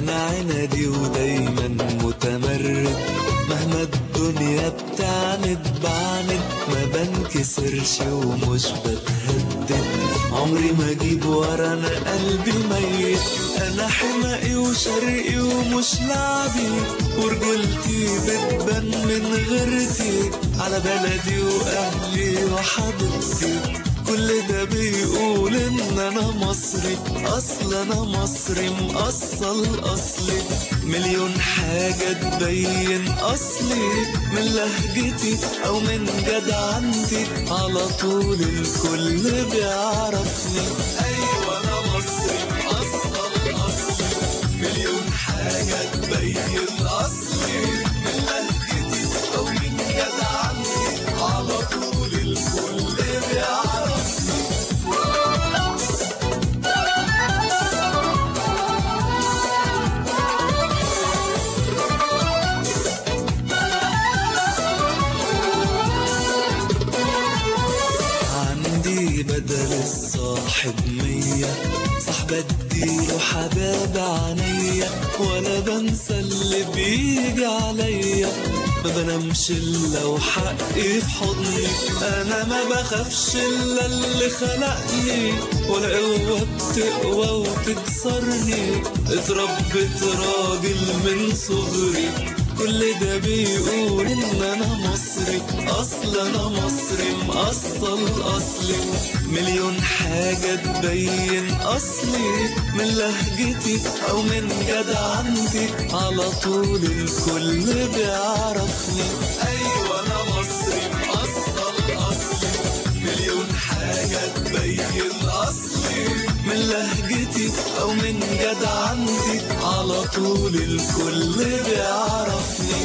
عنادي ودايما متمرد، مهما الدنيا بتعند بعند، ما بنكسرش ومش بتهدد، عمري ما اجيب ورا انا قلبي ميت. انا حمائي وشرقي ومش لعبي، ورجولتي بتبان من غيرتي، على بلدي واهلي وحبيبتي، كل ده بيقول ان انا مصري، اصل انا مصري مقصل اصلي. مليون حاجة تبين اصلي، من لهجتي او من جدعنتي، على طول الكل بيعرفني. ايوه انا مصري مقصل اصلي، مليون حاجة تبين اصلي، من لهجتي او من جدعنتي، على طول الكل بيعرفني. عندي بدل الصاحب 100 صاحبة اديله حباب عينيا، ولا بنسى اللي بيجي عليا، ما بنامش الا وحقي في حضني. انا ما بخافش الا اللي خلقني، ولا قوة بتقوى وتكسرني، اتربيت راجل من صغري، كل ده بيقول ان انا مصري، اصل انا مصري مقصل اصلي. مليون حاجة تبين اصلي، من لهجتي او من جدعنتي، على طول الكل بيعرفني. ايوه انا مصري مقصل اصلي، مليون حاجة تبين اصلي، من لهجتي او من جدعنتي، على طول الكل بيعرفني.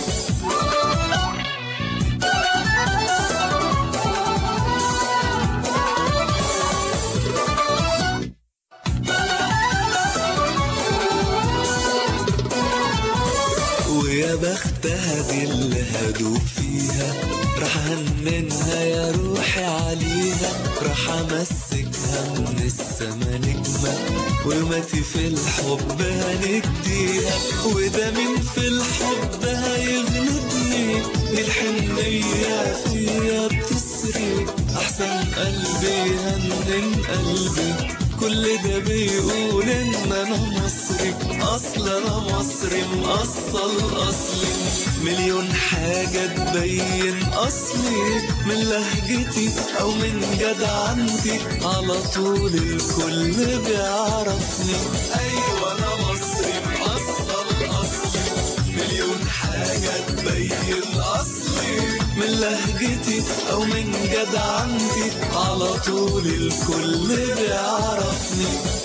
ويا بختها دي اللي هدوب فيها، راح هننها يا روحي عليها، راح امسكها من السما نجمة، وماتي في الحب هنديها، وده مين في الحب هيغلبني، دي الحنية فيا بتسري، احسن قلبي هنن قلبي، كل ده بيقول ان انا مصري، اصل انا مصري مقصل اصلي. مليون حاجة تبين اصلي، من لهجتي او من جدعنتي، على طول الكل بيعرفني. ايوه انا مصري مقصل اصلي، مليون حاجة تبين اصلي، من لهجتي او من جدعنتي، على طول الكل بيعرفني.